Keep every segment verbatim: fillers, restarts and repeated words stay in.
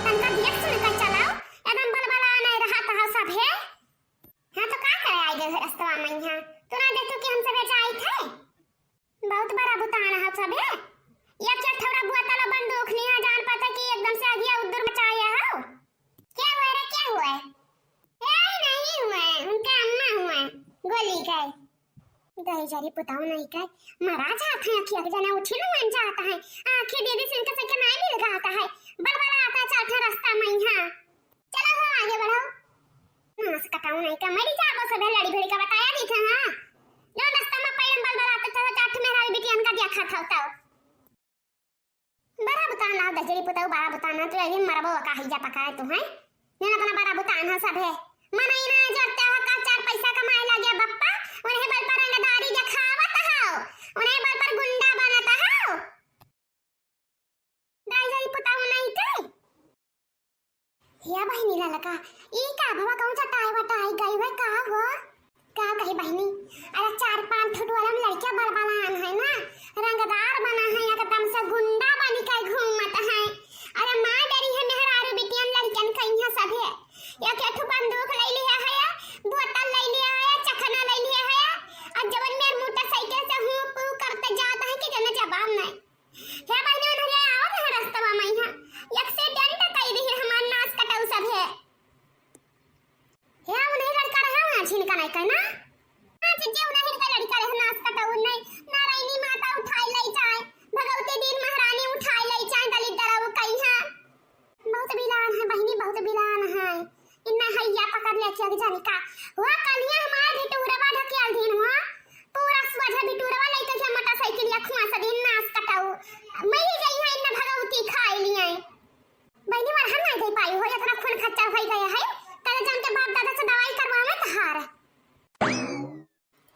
तनका देख सुन के चलाओ, एकदम बलबला नहीं रहत है सभे। हाँ, तो का करे आई गए रस्तवा में यहाँ? तू ना देखो कि हम सभे जाइत है? बहुत बड़ा भुतान है सभे। एक एक ठौरा बोतल बंदूक लिया, जान पता कि एकदम से अगिया उद्दुर मचाया हो। क्या हुआ रे, क्या हुआ? ए, नहीं हुआ, उनका अम्मा हुआ, गोली गए। दही जरी पुताऊ नहीं के, मरा जात है, आँखी एक जने उठी न मन जात है, आँखी दीदी से इनका सके नहीं मिल जात है, बलबला आता है, चलते रस्ता में यहाँ। चलो हो, आगे बढ़ो। नास कटाऊ नहीं के, मरी जाबो सभे लड़ी भिड़ी का बताया दी थे, हाँ? जो रस्ता में पैरन बलबला आता था, चार ठे मेहरारू बिटियन का देखा था, बताओ। बड़ा बुतान ना, दजरी पुताऊ बड़ा बुतान ना, तू एक दिन मरबो का हैया पकाए तू, हैं? जन अपना बड़ा बुतान है सभे। मनई ना जरते हो का चार पैसा कमाए लगे बप्पा, उन्हें बल पर रंगदारी देखावत हो, उन्हें बल पर गुंडा बनत हो। दजरी पुताऊ नहीं के? हे बहिनी ललका, ई का भवा कहूँ चटाई वटाई गई हुए का हो? का कही बहिनी, अरे चार पाँच ठो टोला में लड़कियां बलबलान है ना, रंगदार बना है, एकदम से गुंडा बन के घूमत है। अरे माँ डरी है मेहरारू बिटियन लड़कियन कहिया सभे। एक एक ठो बंदूक ले लिया है, बोतल ले लिया है, चखना ले लिया है, और जवन मेर मोटरसाइकिल से हूँ पू करते जात है कि जने जवाब नहीं। हे बहिनी, उन्हरे आवत है रस्तवा में यहाँ, एक्सीडेंट कई दी है हमार नास कटाऊ सभे। हे उन्हीं लड़का रहे, वहाँ झिनका नहीं कहना। हाँ, जिज्जी, उन्हीं का लड़का रहे, नास कटाऊ नहीं, नारायणी माता उठाई ले जाए, भगवती दीन महारानी उठाई ले जाए, दलित दराऊ कही है। बहुत बिलान है बहिनी, बहुत बिलान है। इन्ना हैया पकड़ ले के जानी का। हुआ कलिया हमार भिटूरवा ढकियाल दिन हुआ। पूरा सुबह भिटूरवा लेके के मोटरसाइकिल या खुआ से दिन नास कटाऊ। मरी गई है इन्ना भगवती खाई लिए। बहिनी मरहम नहीं दे पाई हो, इतना खून खच्चर हो गया है। तेरे जान के बाप दादा से दवाई करवावे तहार।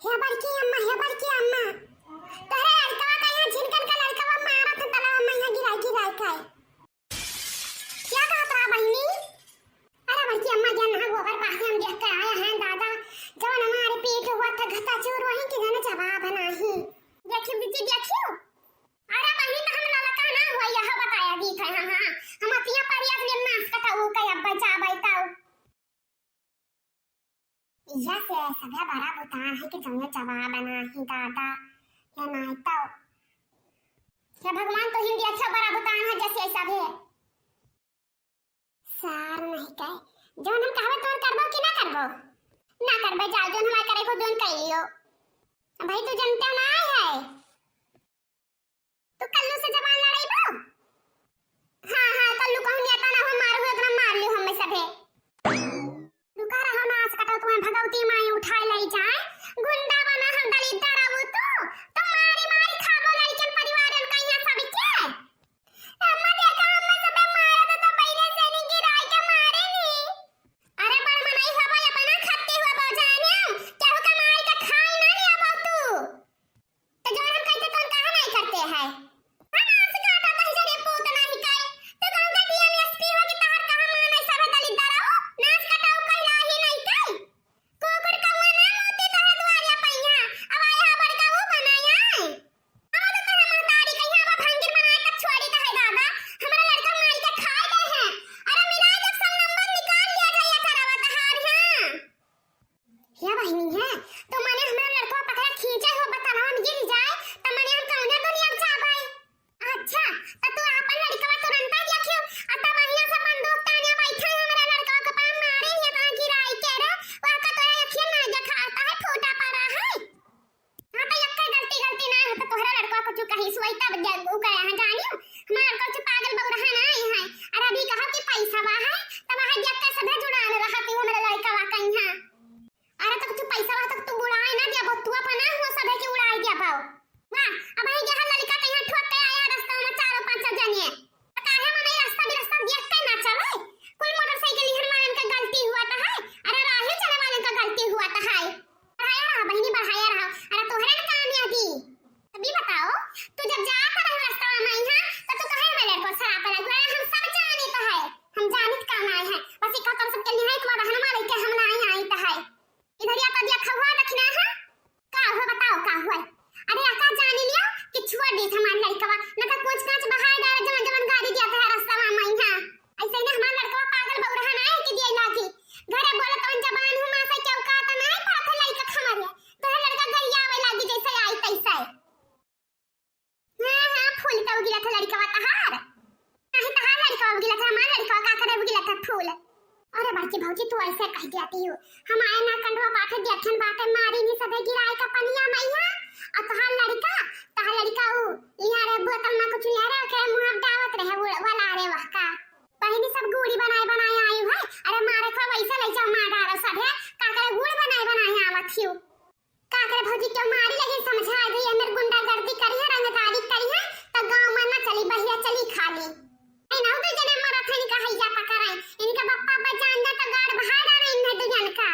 हे बड़की अम्मा, हे बड़की अम्मा। तोहरे लड़कवा का यहाँ झिनकन का लड़कवा मारत है तलावा में यहाँ गिराई गिराई के। क्या कहत रहा बहिनी? अरे बड़की अम्मा, जन ना गोबर पासे हम देख के आए हैं दादा, जवन हमारे पीठ हुआ था घटा चूर वहीं के जन जवाब नाही। देखियो दीदी, देखियो। अरे बहिनी, तो हम ललका ना हुआ, यह बताया दी था, हाँ, हाँ। हम अतिया परिया अपने नास कटाऊ के अब बचा बैताऊ। यह से सभे बड़ा बुतान है कि जंगे जवाब नाही दादा, या नाही तो। हे भगवान, तो हिंदी अच्छा बड़ा बुतान है जैसे ऐसा भी। सार नहीं कहे, जौन हम कहबे तौन करबो कि ना करबो? ना करबे, जाओ, जौन हमारे करे को जौन कह लियो। भाई, तू जनता ना है। तू कल्लू से जबान लड़ाई बो? हाँ, हाँ, कल्लू कहूँ नेता ना हो, मारू हो, इतना मार लियो हमें सभे। रुका रहो नास कटाऊ, तुम्हें भगवती माई उठाए ले जाए। गुंडा बना हम दलिद्दर रहू तू, तो मारी मारी खाबो लड़कन परिवारन कहिया सबके। अम्मा देखा, हमें सबे मारा तो, तो पहले से नहीं गिराई के मारे नहीं। अरे बड़ मनई हो भाई, अपना खत्ती हो बो जाने, केहू के मारी के खाई ना लिया बो तू। तो जौन हम कहते तौन काहे नहीं करते हैं? हम आपसे फूल। अरे बड़की भौजी, तू ऐसे कह देती हो, हम आए ना कंडवा बाटे, देखन बाटे, मारी नहीं सदे गिराए का पनिया मइया। आ तोहार लड़का, तोहार लड़का ऊ, यहाँ रे बोतल में कुछ यहाँ रे, के मुँह डावत रहे, वो वाला रे वह का। बहिनी सब गुड़ी बनाए बनाए आई है। अरे मारे को वैसे ले जाओ, मार डारो सब है। का करे गुड़ बनाए बनाए आवत हियो। का करे भौजी, क्यों मारी लगे समझा दी, हमर गुंडागर्दी करी है, रंगदारी करी है, तो गाँव में ना चली, बहिया चली खाली। ए ना, दो जने मरत है, इनका हैया पकड़ाई, इनका बप्पा बजान जा तो गाड़ बहा डारे इन्हें दो जन का।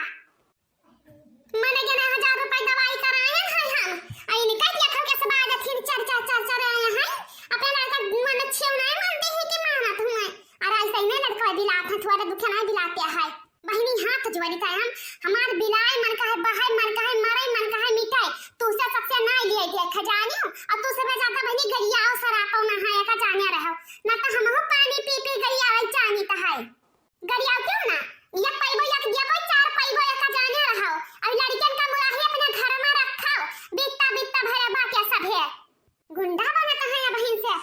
मने के ना हजार रुपए दवाई कराए हैं हम, आ इनका देखो के सब आज फिर चर चर चर चर आए हैं, अपने लड़का मन छेव नहीं मानते हैं कि मानत हुए, और ऐसे ही नहीं लड़का बिलात है, थोड़ा दुखे नहीं बिलाते हैं। बहिनी हाथ जोड़ी थे हम, हमार बिलाए मन का है, बहाए मन का है, मरे मन का है, मिटाए। तू से सबसे ना लिए दिए खजानियो, और तू से ज्यादा बहिनी गरियाओ सरापो ना है, का जाने रहो। ना तो हमहू पानी पी पी गरियावे जानी तो है। गरियाओ क्यों ना? एक पैबो, एक देबो, चार पैबो, एक जाने रहो। अब लड़कियन का मुराही अपने घर में रखो, बित्ता बित्ता भरे बात या सब है। गुंडा बनत है अबहिन से,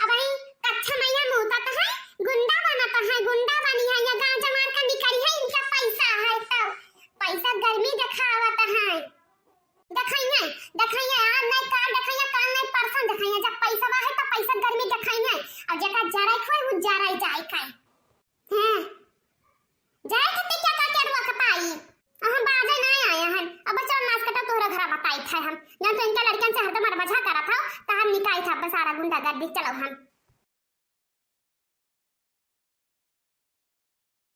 अबहिन कच्चा मइया मूतत है, गुंडा बनत है, गुंडा बनी है, ये गांव जमार का निकरी है, इनका पैसा है तो पैसा गर्मी दिखावत है। दिखाइए, दिखाइए, आज नहीं काल दिखाइए, काल नहीं परसों दिखाइए, जब पैसा है तो पैसा गर्मी दिखाइए, और जेका जराई खोए वो जराई जाए खाए। हैं? जाए खातिर क्या का केरुआ खपाई? हम बाजे ना आए हैं। अब चल नास कटा तोहरा घरा बताई था हम। जब तो इनके लड़कन से हरदम अरबझा करत हो, तो हम निकाई था बस सारा गुंडागर्दी चलो हम।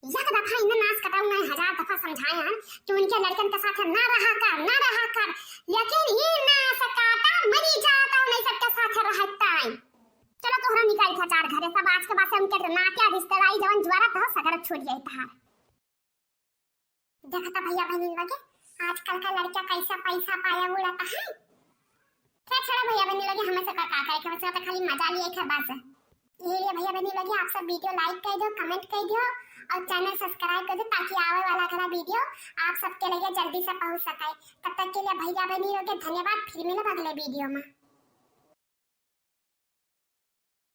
एक दफा इन्हें नास कटाऊ मैं हजार दफा समझाए हैं कि उनके लड़कन के साथ ना रहा कर, ना रहा कर। लेकिन ये नास काटा मरी जाता, उन्हें सबके साथ रहता है। चलो तोहरा निकाल था चार घरे, सब आज के बाद से उनके नात्या रिश्तेदारी जवन ज्वरत हो सगरत छूट जाए तहार। देखता भैया बहनी लोगे, आजकल का लड़का कैसा पैसा पाया उड़ाता है। क्या छोड़ा भैया बहनी लोगे, हमें से का, का करे, हमें से तो खाली मजा लिए थे बस। ये लिए भैया बहनी लोगे, आप सब video like कर दो, comment कर दो और channel subscribe कर दो, ताकि आवे वाला अगला video आप सबके लगे जल्दी से पहुंच सके। तब तक के लिए भैया बहनी लोगे धन्यवाद, फिर मिलब अगले video में।